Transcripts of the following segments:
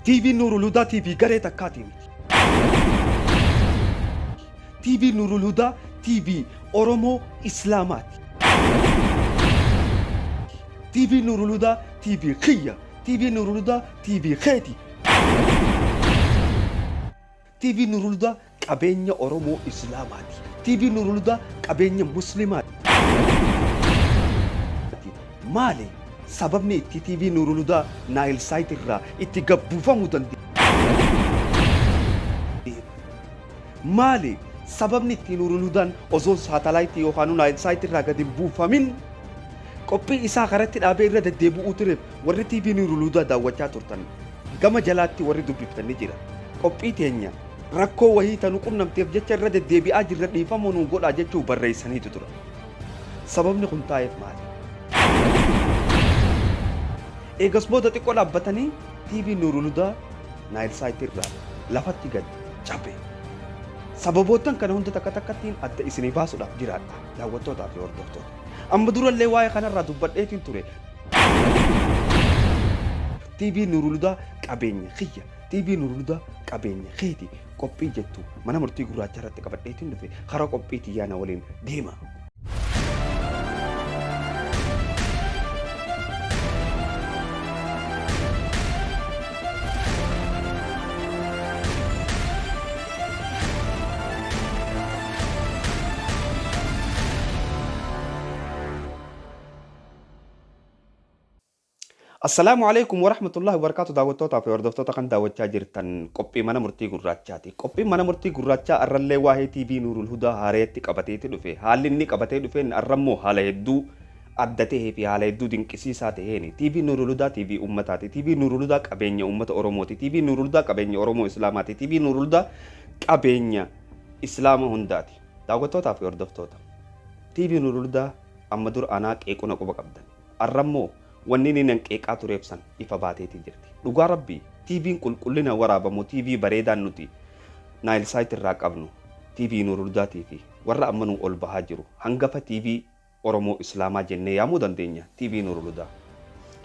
TV Nuurul Hudaa TV garee takkaatii miti. TV Nuurul Hudaa TV Oromoo Islaamaati. TV Nuurul Hudaa TV kiyya. TV Nuurul Hudaa TV keeti. TV Nuurul Hudaa qabeenya Oromoo Islaamaati. TV Nuurul Hudaa qabeenya Muslimaati. Maali sababni itti TV Nuurul Hudaa Naayil Saayit irraa itti gabbuufamuu danda'e? Maali sababni itti Nuurul Hudaan osoo saatalaayitii yookaan Naayil Saayit irraa gadi hin buufamin qophii isaa karatti dhaabee irra deddeebi'uu tureef? Warri TV Nuurul Hudaa daawwachaa turtan gama jalaatti warri dubbiftan ni jira. Qophii teenya rakkoo wahii tanu qunnamteef jecha irra deddeebi'aa jirra, dhiifamuu nuu godhaa jechuu barreessaniitu tura. Sababni kun taa'eef maali? Eegas booda xiqqoo dhaabbatanii TV Nuurul Hudaa Naayil Saayit irraa lafatti gad cabe. Sababoottan kana hunda takka takkattiin adda isinii baasuudhaaf jiraadha, daawwattootaa fi hordoftoota. Amma durallee waa'ee kanarraa dubbadheetiin ture. TV Nuurul Hudaa qabeenya kiyya. TV Nuurul Hudaa qabeenya keeti. Qophii jettu mana murtii gurraacha irratti qabadheetiin dhufe, karaa qophii tiyyaana waliin deema. Assalaamu alaikum warahmatullahi wabarakatuh. Daawwattootaa fi hordoftoota kan daawwachaa jirtan, qophii mana murtii gurraachaati. Qophiin mana murtii gurraachaa arrallee waa'ee TV Nuurul Hudaa haareetti qabateeti dhufe. Haalli inni qabatee dhufeen arrammoo haala hedduu adda ta'ee fi haala hedduu dinqisiisaa ta'een. TV Nuurul Hudaa TV uummataati. TV Nuurul Hudaa qabeenya uummata Oromooti. TV Nuurul Hudaa qabeenya Oromoo Islaamaati. TV Nuurul Hudaa qabeenya Islaama hundaati. Daawwattootaa fi hordoftoota. TV Nuurul Hudaa amma dura anaa qeequna quba qabdan. Arrammoo wanni inni nan qeeqaa tureef san ifa baateetii jirti. Dhugaa Rabbii, TV'n qulqullina waraabamu, TV bareedaan nuti Naayil Saayit irraa qabnu TV Nuurul Hudaatii fi warra amma nuu ol bahaa jiru hangafa TV Oromoo Islaamaa jennee yaamuu dandeenya TV Nuurul Hudaa.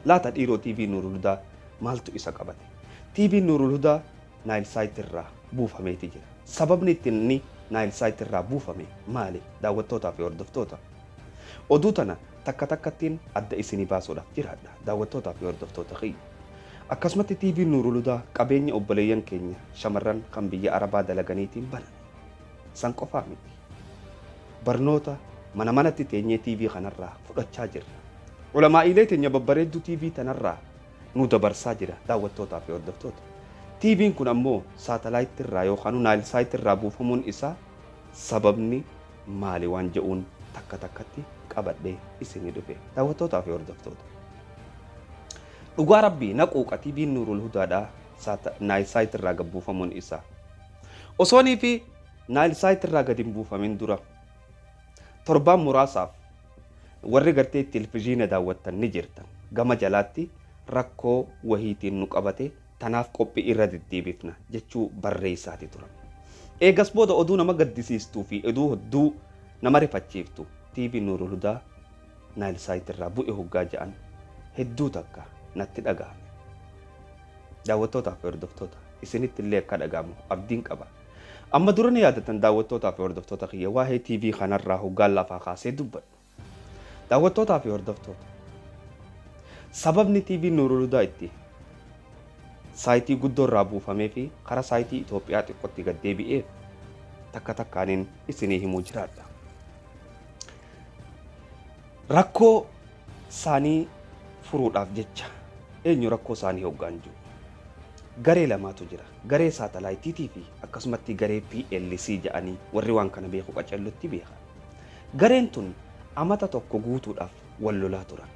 Laata dhiiroo, TV Nuurul Hudaa maaltu isa qabate? TV Nuurul Hudaa Naayil Saayit irraa buufameeti jira. Sababni itti inni Naayil Saayit irraa buufame maali? Daawwattootaa fi hordoftoota. Oduu tana takka takkattiin adda isinii baasuudhaaf jiraadha, daawwattootaa fi hordoftoota kiyya. Akkasumatti TV Nuurul Hudaa qabeenya obboleeyyan keenya shamarran kan biyya Arabaa dalaganiitiin baname. San qofaa miti. Barnoota mana manatti teenyee TV kanarraa fudhachaa jirra. Ulamaa'iilee teenya babbareedduu TV tanarraa nu dabarsaa jira, daawwattootaa fi hordoftoota. TV'n kun ammoo saatalaayitti irraa yookaan Naayil Saayit irraa buufamuun isaa sababni maali waan je'uun takka takkatti qabadhee isinii dhufe, daawwattootaa fi hordoftoota. Dhugaa Rabbii, na quuqa TV'n Nuurul Hudaadhaa Naayil Saayit irraa gad buufamuun isaa. Osoonii fi Naayil Saayit irraa gad hin buufamin dura torbaan muraasaaf warri gartee televizyiina daawwattan ni jirtan. Gama jalaatti rakkoo wahiitiin nu qabate, tanaaf qophii irra deddeebifna jechuu barreessaati turan. Eegas booda oduu nama gaddisiistuu fi oduu hedduu nama rifachiiftu TV Nuurul Hudaa Naayil Saayit irraa bu'e hoggaa ja'an hedduu takka natti dhagahame. Daawwattootaa fi hordoftoota, isinitti illee akka dhagahamu abdiin qaba. Amma dura ni yaadatan, daawwattootaa fi hordoftoota kiyya, waa'ee TV kanarraa hoggaan lafaa kaasee dubbadhu. Daawwattootaa fi hordoftoota. Sababni TV Nuurul Hudaa itti saayitii guddoo irraa buufamee fi karaa saayitii Itoophiyaa xiqqootti gad deebi'eef takka takkaaniin isinii himuu jiraadha. Rakkoo isaanii furuudhaaf jecha. Eenyu rakkoo isaanii hoggaan jiru? Garee lamaatu jira. Garee saatalaayitiitii fi akkasumatti garee PLC jedhanii, warri waan kana beeku qacellutti beeka. Gareen tun amata tokko guutuudhaaf wal lolaa turan.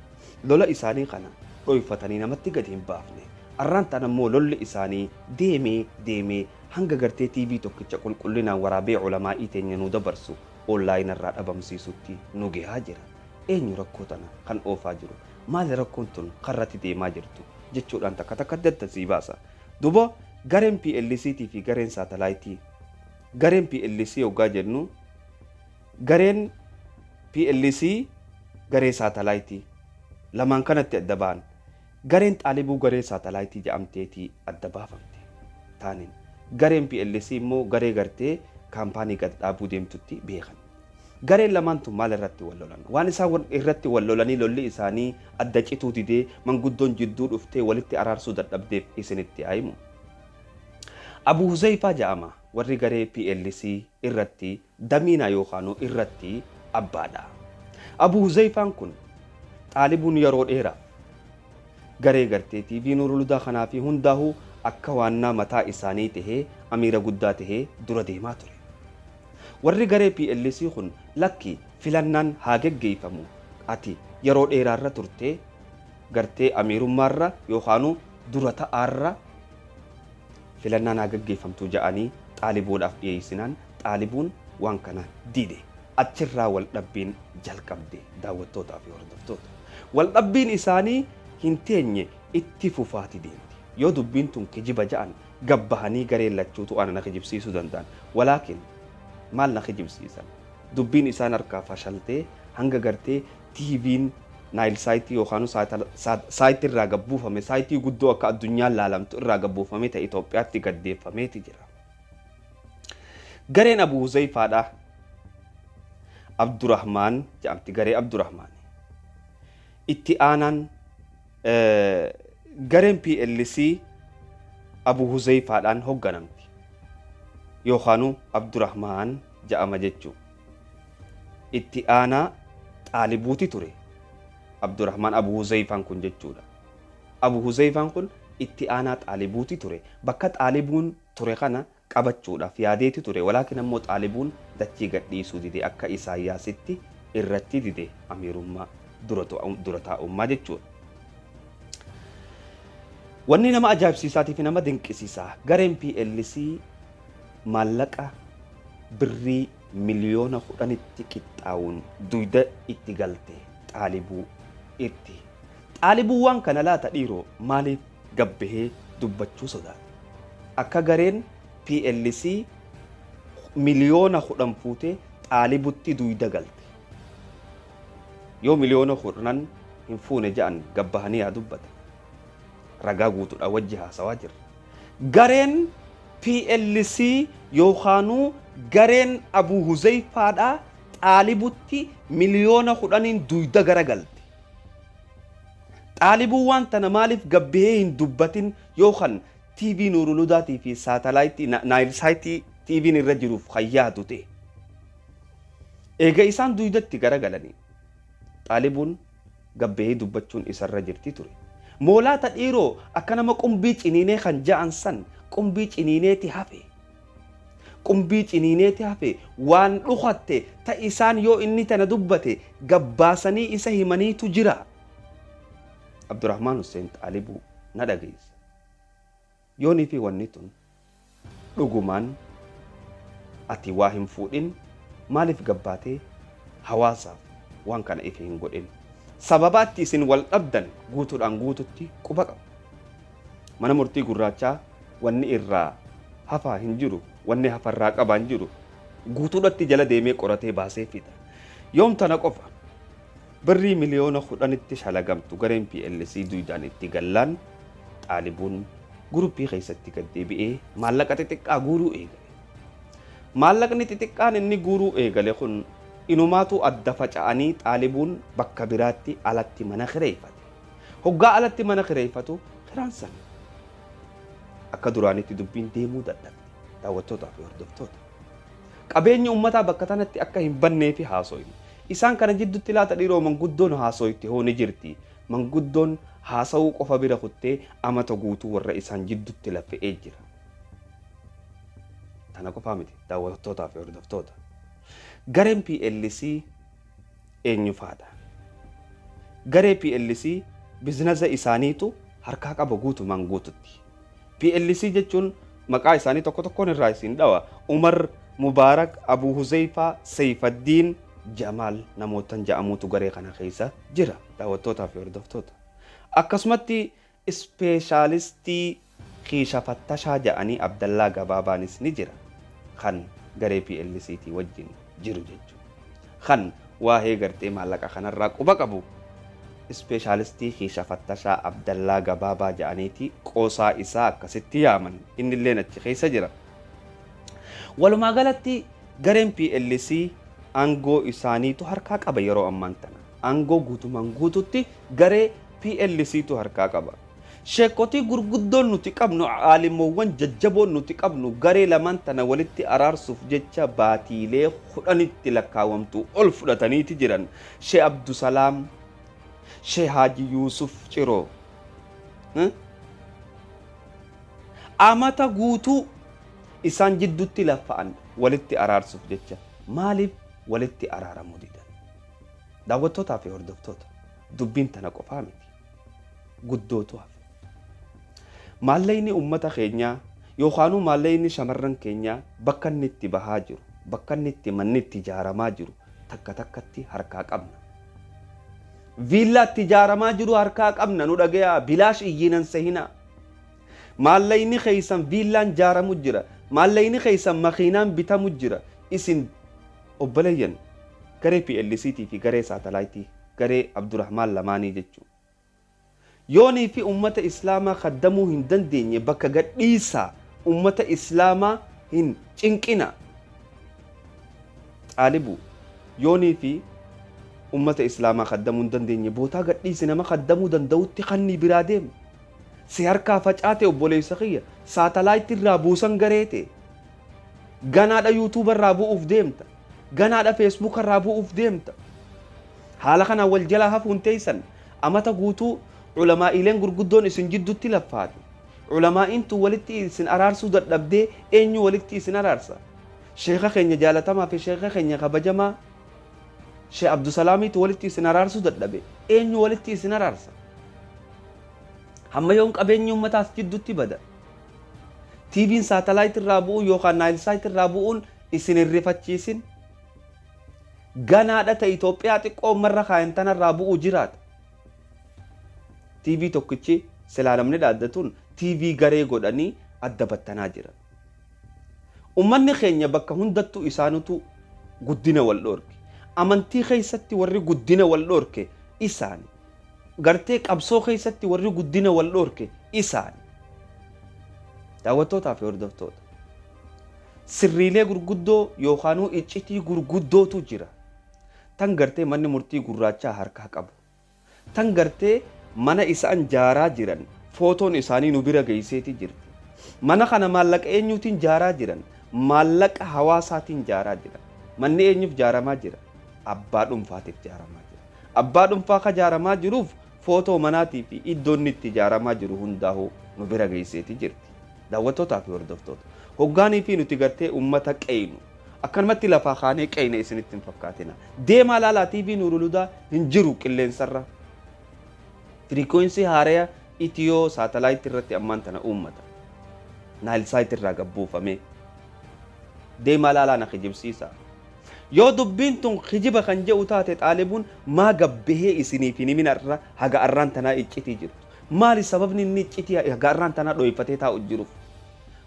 Lola isaanii kana dhoyfatanii namatti gadi hin baafne. Arraan tan ammoo lolli isaanii deemee deemee hanga gartee TV tokkicha qulqullinaan waraabee ulamaa'ii teenya nu dabarsu onlaayina irraa dhabamsiisutti nu gehaa jira. Eenyu rakkoo tana kan oofaa jiru? Maali rakkoon tun karratti deemaa jirtu? Jechuudhaan takka takkatti adda sii baasa. Duuba gareen PLC fi gareen saatalaayitii. Gareen PLC hoggaa jennu, gareen PLC, garee saatalaayitii lamaan kanatti adda ba'an. Gareen Xaalibuu garee saatalaayitii jedhamteetii adda baafamte. Taaniin gareen PLC immoo garee gartee kaampaanii gad dhaabuu deemtutti beekan. Gareen lamaan tun maal irratti wal lolan? Waan isaan irratti wal lolanii lolli isaanii adda cituu didee manguddoon jidduu dhuftee walitti araarsuu dadhabdeef isinitti haa himu. Abu Huzayfaa jedhama warri garee PLC irratti damiina yookaan irratti abbaadha. Abu Huzayfaan kun Xaalibuun yeroo dheeraaf garee gartee TV Nuurul Hudaa kanaa fi hundaa'uu akka waannaa mataa isaanii tahee amiira guddaa tahee dura deemaa ture. Warri garee PLC kun lakki filannaan haa geggeeffamu, ati yeroo dheeraarra turtee gartee amiirummaarra yookaanuu dura ta'aarra filannaan haa geggeeffamtu ja'anii Xaalibuudhaaf dhiyeessinaan Xaalibuun waan kana dide. Achirraa wal dhabbiin jalqabde daawwattootaa fi hordoftoota. Wal dhabbiin isaanii hin teenye itti fufaati deemti. Yoo dubbiin tun kijiba ja'an gabbahanii gareen lachuutu ana na kijibsiisuu danda'an. Walaakin maal na kijibsiisan? Dubbiin isaan harkaa fashaltee hanga gartee TV'n Naayil saayitii yookaan saayitii irraa gabbuufame, saayitii guddoo akka addunyaan laalamtu irraa gabbuufame ta'e Itoophiyaatti gaddeeffameeti jira. Gareen Abu Huzayfaadha. Abdurrahmaan jedhamti garee Abdurrahmaan. Itti aanaan gareen PLC Abu Huzayfaadhaan hoogganamti. Yookaanuu Abdurrahmaan jedhama jechuudha. Itti aanaa Xaalibuuti ture. Abdurrahmaan Abu Huzayfaan kun jechuudha. Abu Huzayfaan kun itti aanaa Xaalibuuti ture. Bakka Xaalibuun ture kana qabachuudhaaf yaadeeti ture. Walaakin ammoo Xaalibuun dachii gadhiisuu dide, akka Isaayyaasitti irratti dide amiirummaa dura taa'ummaa jechuudha. Wanni nama ajaa'ibsiisaatii fi nama dinqisiisaa gareen PLC maallaqa birrii 10,000,000tti qixxaa'uun duyda itti galte Xaalibuu itti. Xaalibuu waan kana laata dhiiroo maaliif gabbahee dubbachuu sodaate? Akka gareen PLC 10,000,000 fuutee Xaalibutti duyda galte. Yoo 10,000,000 hin fuune ja'an gabbahanii haa dubbatan. Ragaa guutuudha wajji haasawaa jirra. Gareen PLC yookaanuu gareen Abu Huzayfaadhaa Xaalibutti 10,000,000 duyda garagalte. Xaalibuu waan tana maaliif gabbahee hin dubbatin yookaan TV Nuurul Hudaatii fi saatalaayitii Naayil saayitii TV'n irra jiruuf kan yaadu ta'e. Eega isaan duydatti garagalanii Xaalibuun gabbahee dubbachuun isarra jirti ture. Moolaata dhiiroo akka nama qumbii ciniinee kan ja'an san qumbii ciniineeti hafe. Qumbii ciniineeti hafe waan dhukatte ta isaan yoo inni tana dubbate gabbaasanii isa himaniitu jira. Abdurrahmaan Hussein Xaalibuu na dhageessa. Yoonii fi wanni tun dhugumaan ati waa hin fuudhin maaliif gabbaatee hawaasaaf waan kana ife hin godhin? Sababaatti isin wal dhabdan guutuudhaan guututti quba qaba. Mana murtii gurraachaa wanni irraa hafaa hin jiru, wanni hafarraa qabaa hin jiru. Guutuudhatti jala deemee qoratee baasee fida. Yoom tana qofa birrii 10,000,000tti shalagamtu gareen PLC duydaan itti gallaan Xaalibuun guruppii keessatti gad deebi'ee maallaqa xixiqqaa guuruu eegale. Maallaqni xixiqqaan inni guuruu eegale kun inumaatu adda faca'anii Xaalibuun bakka biraatti alatti mana kireeffate. Hoggaa alatti mana kireeffatu kiraan sana akka duraanitti dubbiin deemuu dadhabde daawwattootaa fi hordoftoota. Qabeenyi uummataa bakka tanatti akka hin bannee fi haasoyne. Isaan kana jidduutti laata dhiiroo manguddoon haasoyte hoo ni jirti. Manguddoon haasawuu qofa bira kuttee amata guutuu warra isaan jidduutti laffe'ee jira. Tana qofaa miti daawwattootaa fi hordoftoota. Gareen PLC eenyufaadha? Garee PLC bizinasa isaaniitu harkaa qaba guutumaan guututti. PLC jechuun maqaa isaanii tokko tokkoon irraa isin dhawa. Umar Mubaarak, Abu Huzayfaa, Seyfaddiin, Jamaal namootan ja'amuutu garee kana keessa jira daawwattootaa fi hordoftoota. Akkasumatti ispeeshaalistii kiisha fattashaa ja'anii Abdallaa Gabaabaanis ni jira kan garee PLCT wajjin jiru jechuudha. Kan waa'ee gartee maallaqa kanarraa quba qabu Ispeeshaalistii Kiisha Fattashaa Abdallaa Gabaabaa ja'aniiti qoosaa isaa akkasitti yaaman. Innilleen achi keessa jira. Walumaa galatti gareen PLC aangoo isaaniitu harkaa qaba yeroo ammaan tana. Aangoo guutumaan guututti garee PLCtu harkaa qaba. Sheekotii gurguddoon nuti qabnu, aalimoowwan jajjaboon nuti qabnu garee lamaan tana walitti araarsuuf jecha baatiilee 10tti lakkaawamtu ol fudhataniiti jiran. Shee Abdusalaam, Shee Haaji Yuusuf Ciroo. Amata guutuu isaan jidduutti laffa'an walitti araarsuuf jecha. Maaliif walitti araaramuu didan? Daawwattootaa fi hordoftoota, dubbiin tana qofaa miti. Guddootu hafe. Maallaqni uummata keenyaa yookaanuu maallaqni shamarran keenyaa bakka inni itti bahaa jiru, bakka inni itti manni itti ijaaramaa jiru takka takkatti harkaa qabna. Viillaa itti ijaaramaa jiru harkaa qabna, nu dhagayaa, bilaash iyyinan sehinaa. Maallaqni keessan viillaan ijaaramu jira. Maallaqni keessan makiinaan bitamu jira. Isin obboleeyyan garee PLCT fi garee saatalaayitii garee Abdurrahmaan lamaanii jechuudha. Yoonii fi ummata Islaamaa kaddamuu hin dandeenye bakka gadhiisaa, ummata Islaamaa hin cinqina. Xaalibu, yoonii fi ummata Islaamaa kaddamuu hin dandeenye bootaa gadhiisi, nama kaddamuu danda'utti kanni biraa deema. Si harkaa facaate obboleessa kiyya, saatalaayitii irraa buusan gareete. Ganaadha yuutuuba irraa bu'uuf deemta. Ganaadha feesbuuka irraa bu'uuf deemta. Haala kanaan wal jalaa hafuun teessan amata guutuu ulamaa'iileen gurguddoon isin jidduutti laffaate. Ulamaa'iintu walitti isin araarsuu dadhabdee eenyu walitti isin araarsa? Sheeka keenya jaalatamaa fi sheeka keenya kabajamaa Shee Abdusalaamiitu walitti isin araarsuu dadhabe, eenyu walitti isin araarsa? Hamma yoom qabeenyi uummataas jidduutti bada? TV'n saatalaayit irraa bu'uun yookaan Naayilsaayit irraa bu'uun isin hin rifachiisin. Ganaadha ta'e Itoophiyaa xiqqoo marra kaayan tanarraa bu'uu jiraata. TV tokkichi silaa namni dhaaddatuun TV garee godhanii adda battanaa jiran. Uummanni keenya bakka hundattuu isaanutu guddina wal dhoorke. Amantii keessatti warri guddina wal dhoorke isaani. Gartee qabsoo keessatti warri guddina wal dhoorke isaani. Daawwattootaa fi hordoftoota. Sirriilee gurguddoo yookaanuu iccitii gurguddootu jira. Tan gartee manni murtii gurraachaa harkaa qabu. Tan gartee mana isaan jaaraa jiran footoon isaanii nu bira geesseeti jirti. Mana kana maallaqa eenyuutiin jaaraa jiran? Maallaqa hawaasaatiin jaaraa jiran. Manni eenyuuf jaaramaa jira? Abbaa dhuunfaatiif jaaramaa jira. Abbaa dhuunfaa ka jaaramaa jiruuf footoo manaatii fi iddoo inni itti ijaaramaa jiru hundaa'uu nu bira geesseeti jirti. Daawwattootaa fi hordoftoota. Hoggaanii fi nuti gartee uummata qeeynu. Akkanumatti lafaa kaanee qeeyne isinitti hin fakkaatina. Deemaa laalaa, TV Nuurul Hudaa hin jiru qilleensarra. Firiikweensii haaraya Itiyoo saatalaayitii irratti ammaan tana uummata. Naayilsaayit irraa gabbuufamee. Deemaa laalaa, na kijibsiisa. Yoo dubbiin tun kijiba kan jedhu taate, xaalibuun maa gabbahee isiniif hin himin irra haga arraan tanaa iccitii jirtu? Maali sababni inni iccitii haga arraan tanaa dhoyfatee taa'u jiruuf?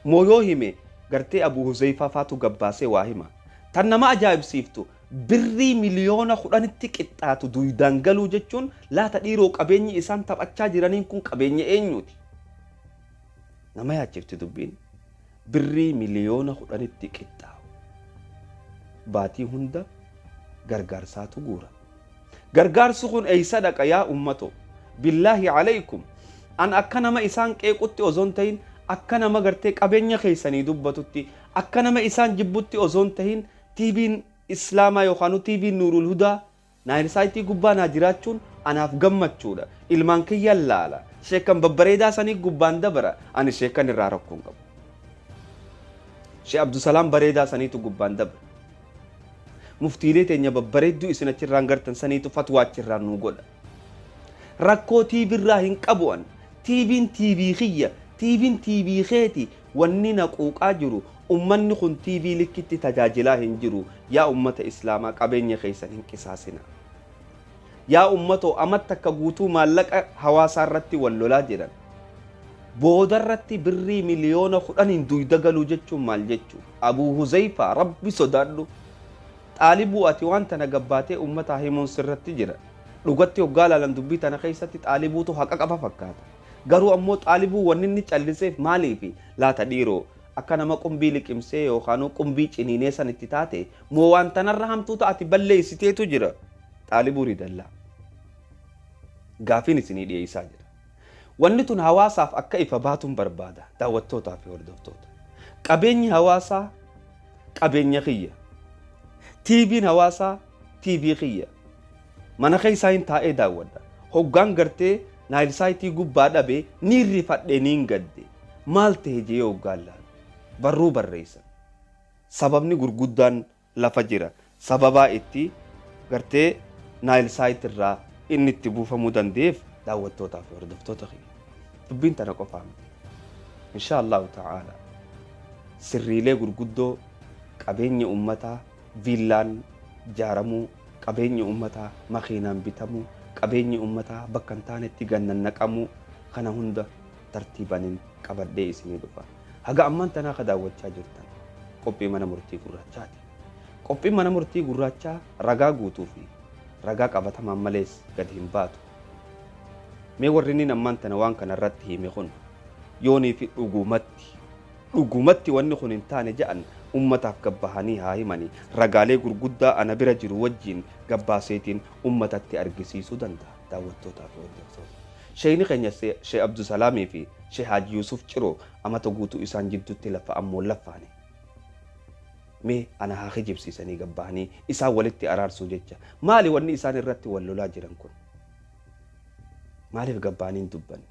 Moo yoo hime gartee Abu Huzeyfaa faatu gabbaasee waa hima. Tan nama ajaa'ibsiiftu, birrii 10 miliyoonitti qixxaatu duydaan galuu jechuun laata dhiiroo qabeenyi isaan taphachaa jiraniin kun qabeenya eenyuuti? Nama yaachifti dubbiin. Birrii 10 miliyoonitti qixxaawu. Baatii hunda gargaarsaatu guura. Gargaarsi kun eeysa dhaqa yaa ummatoo? Billaahi alaykum. An akka nama isaan qeequtti osoo hin ta'in, akka nama gartee qabeenya keessanii dubbatutti, akka nama isaan jibbutti osoo hin ta'in, TV'n Islaamaa yookaan TV'n Nuurul Hudaa Naayilsaayitii gubbaa naa jiraachuun anaaf gammachuudha. Ilmaan kiyyan laala. Sheekan babbareedaa sanii gubbaan dabara. Ani sheekan irraa rakkoo hin qabu. Shee Abdusalaam bareedaa saniitu gubbaan dabra. Muftiilee teenya babbareedduu isin achirraan gartan saniitu fatwaa achirraan nuu godha. Rakkoo TV irraa hin qabu an. TV'n TV kiyya. TV'n TV keeti. Wanni na quuqaa jiru, ummanni kun TV likkitti tajaajilaa hin jiru. Yaa ummata Islaamaa, qabeenya keessan hin qisaasina. Yaa ummatoo, amatti akka guutuu maallaqa hawaasaa irratti wal lolaa jiran. Boodarratti birrii 10 miliyooniin duyda galuu jechuun maal jechuu? Abuu Huzeyfaa, Rabbi sodaadhu. Xaalibuu, ati waan tana gabbaatee ummataa himuun sirratti jira. Dhugatti hoggaa laalan dubbii tana keessatti Xaalibuutu haqa qaba fakkaata. Garuu ammoo Xaalibuu wanni inni calliseef maaliifi laata dhiiroo? Akka nama qumbii liqimsee yookaan qumbii ciniinee san itti taate moo waan tanarra hamtuu ta'ati balleessiteetu jira. Xaalibuu Ridallaa. Gaafiin isinii dhiyeessaa jira. Wanni tun hawaasaaf akka ifa baatuun barbaada daawwattootaa fi hordoftoota. Qabeenyi hawaasaa qabeenya kiyya. TV'n hawaasaa TV kiyya. Mana keessaa hin taa'ee daawwadha. Hoggaan gartee Naayilsaayitii gubbaa dhabee ni rifadhee ni gadde. Maal ta'e jee hoggaan laalu. Barruu barreessan. Sababni gurguddaan lafa jira. Sababaa itti gartee Naayilsaayit irraa inni itti buufamuu danda'eef daawwattootaa fi hordoftoota kiyya. Dubbiin tana qofaa miti. Insha Allahu ta'ala sirriilee gurguddoo qabeenya uummataa viillaan jaaramuu, qabeenya uummataa makiinaan bitamuu, qabeenya uummataa bakka hin taanetti gannannaqamuu kana hunda tartiibaniin qabadhee isinii dhufa. Haga ammaan tanaa ka daawwachaa jirtan qophii mana murtii gurraachaati. Qophiin mana murtii gurraachaa ragaa guutuu fi ragaa qabatamaan malees gadi hin baatu. Mee warri inni ammaan tana waan kana irratti hime kun yoonii fi dhugumatti wanni kun hin taane jedhan ummataaf gabbahanii haa himanii ragaalee gurguddaa ana bira jiru wajjin gabbaaseetiin ummatatti argisiisuu danda'a daawwattootaa fi hordoftoota. Sheeyni keenya Shee Abdusalaamii fi Shee Haaji Yuusuf Ciroo amata guutuu isaan jidduutti lafa ammoo laffaane. Mee ana haa kijibsiisanii gabbahanii isaan walitti araarsuu jecha maali wanni isaan irratti wal lolaa jiran kun? Maaliif gabbahanii hin dubbanne?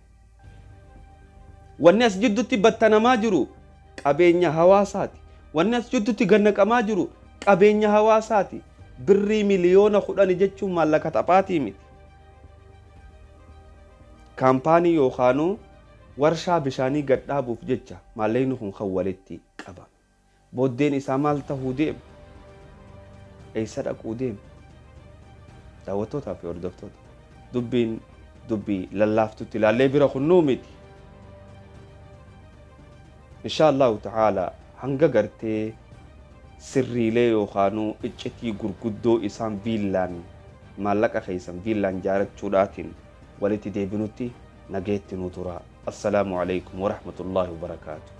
Wanni as jidduutti battanamaa jiru qabeenya hawaasaati. Wanni as jidduutti gannaqamaa jiru qabeenya hawaasaati. Birrii 10,000,000 jechuun maallaqa taphaatii miti. Kaampaanii yookaanuu warshaa bishaanii gad dhaabuuf jecha maallaqni kun kan walitti qabame. Booddeen isaa maal tahuu deema? Eessa dhaquu deema? Daawwattootaa fi hordoftoota. Dubbiin dubbii lallaaftutti ilaallee bira kunnuu miti. Insha Allahu ta'ala hanga gartee sirriilee yookaanuu iccitii gurguddoo isaan viillaan maallaqa keessan viillaan jaarachuudhaatiin walitti deebinutti nageetti nu tura. Assalaamu alaikum warahmatullaahi wabarakaatu.